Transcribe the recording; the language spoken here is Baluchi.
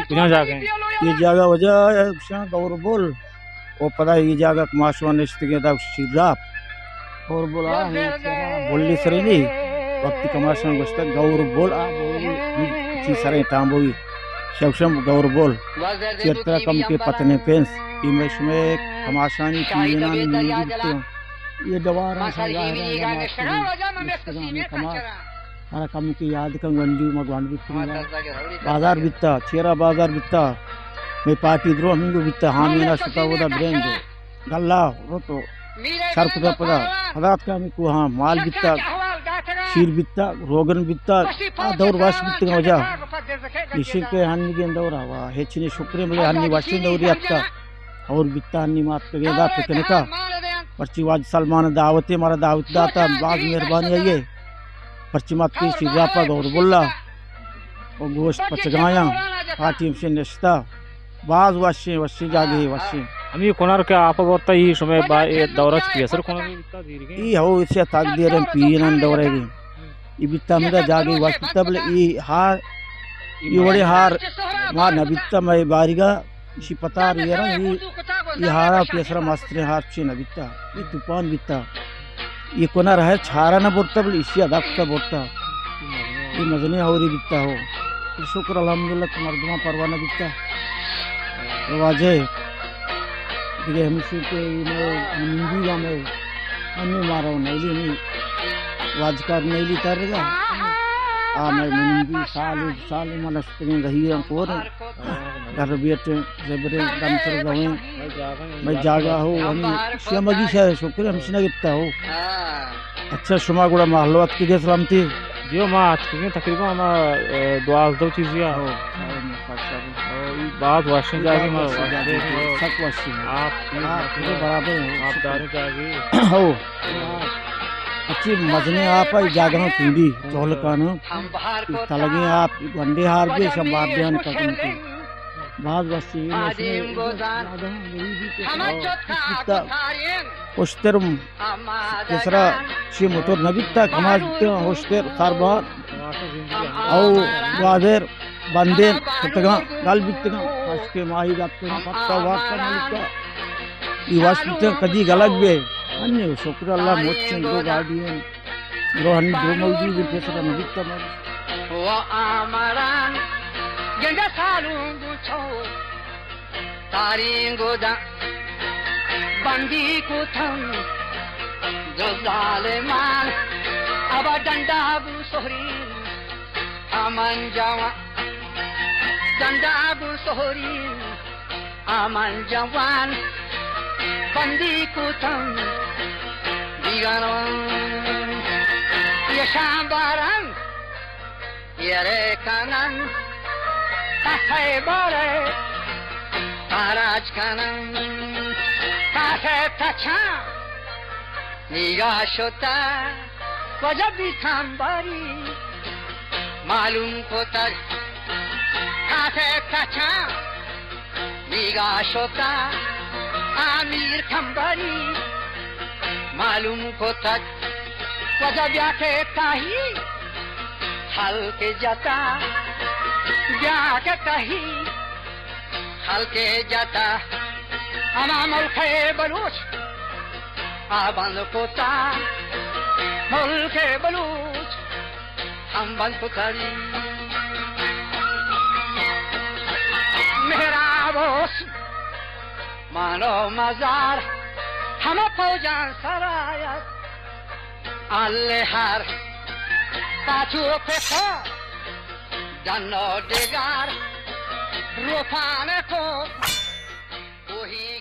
کجام جاگہ ایں؟ اے جاگہ واجہ گوشاں گوربل۔ او پدا اے جاگہ کماشاں نشتگیں، دا شیراپ۔ گوربل آ ایں، بلی سرینی۔ وقتی کماشاں گوشتگ گوربل، آ بلی چی سریں تامبوی۔ شوشم گوربل۔ چیرترا کم کے پتنے پینس۔ اے مئے شمئے کماشانی پیرینانی منندی بیتگ۔ اے دوار ہم ظاہر ایں، یا ماسٹری، مستگانی کماش۔ مارا کمکے یاد کن، گونڈی ما گونڈ بیتگیں۔ بازار بیتا، چیرا بازار بیتا۔ مئے پارٹی درو ہمینگو بیتا، ہامینا شتا اودا برنج گلا رتو۔ سر کتا پدا، پدا اتکا ہمیں کوہاں مال بیتا، شیر بیتا، روگن بیتا، آ دور وش بیتگاں واجہ۔ نشین کے ہنگیں دور ہوا، ہچنی شکریں بلے ہنی وشیں دوری اتکا۔ اور بیتا ہنی مات کگے دا پکنکا۔ پرچی واجہ سلمان دعوتے، مارا دعوت داتا، باز مہربانی آئیے۔ پرچی مات پیشی راپا گوربلا۔ او گوشت پچگایاں، پارٹی ہمشے نشتا۔ باز وشیں، وشیں جاگہے، وشیں۔ ہمے کنر کہ آپ برتا، اے شمئے با-، اے دورہ چ پیسر کنر بیتا دیرگیں؟ اے ہو، اسے تقدیریں پیرینان دورے گیں۔ اے بیتا ہمدا جاگہے وش بیتا، بلے اے ہار، اے وڑیں ہار ما نہ بیتا مئے باریگا۔ ایشی پتار ایرا، اے، اے ہارا پیسرا مستریں ہار چی نہ بیتا۔ اے توپان بیتا۔ اے کنر ہر چارا نہ برتا، بلے ایشی ادا کتا برتا۔ اے مزنیں ہوری بیتا ہو۔ اے شکر الحمدللہ کہ مردماں پرواہ نہ بیتا۔ اے واجہ دگہ ہمیشی کہ اے مئے نندی گا مئے انو مارا نیلی نی واجکار نیلی ترگا۔ آ مئے نندی سال، سال من شتگیں زہیراں کوریں۔ در بیٹیں زبریں دمسر زویں۔ مئے جاگہ ہو ہمیں شیمگی شہ شکر ہمشی نہ گپتا ہو۔ اچھا، شما گڑا محلو اتکگے سلامتی؟ جی، ما اتکگیں تقریباً ما، اے، دوازدہ چیزی آ۔ ہو، ہو، سک ساری۔ او، ای باز وشیں جاگہے ما۔ سک وشیں۔ آپ، آپ برابر ہو۔ آپ داریں جاگہے۔ ہو۔ اچھی مزنیں آپ ء جاگہاں ٹونڈی، چولکان۔ تلگیں آپ، گونڈے ہار بے، شمبار دیان ککن کی۔ باز وشی۔ اشتر پیسرا چی موتور نہ بیتا، کماش بیتا، ہوشتر، ساربان، او گوادر، بندین، کتگاں، گل بیتگاں، ہشکے ماہی داتگاں، پکا وارتا نہ بیتا۔ ای وش بیتا، کدی گلگ بے۔ انی شکر اللہ، موچن دو گاڑی ہیں۔ درو ہنی درو موجود ہیں، پیسرا نہ بیتا مالی۔ و آمران گنجا سالوں گو چھو۔ تارینگ و داں بندی کتن دو ظالمان، ابا ڈنڈا بو سہری ہمن جوان، ڈنڈا بو سہری ہمن جوان، بندی کتن بیگانوان، یشان باران یرے کنن، تسے بارے تاراج کنن، تسے تچاں نیگا شتا، وجہ بیتان باری معلوم کتگ، تسے تچاں بیگا شتا آمیر کمبری معلوم کتگ، وجہ بیا کہ تاہی خلق جتا، بیا کہ تاہی خلق جتا، ہما ملک بلوچ آ بند کتا، ملک بلوچ ہم بند کتری۔ مہراب حسن مانو مزار، ہمہ فوجان سرایت، اللہ ہر پاتو پتا، ڈنو ڈگار روپان کو، کوہی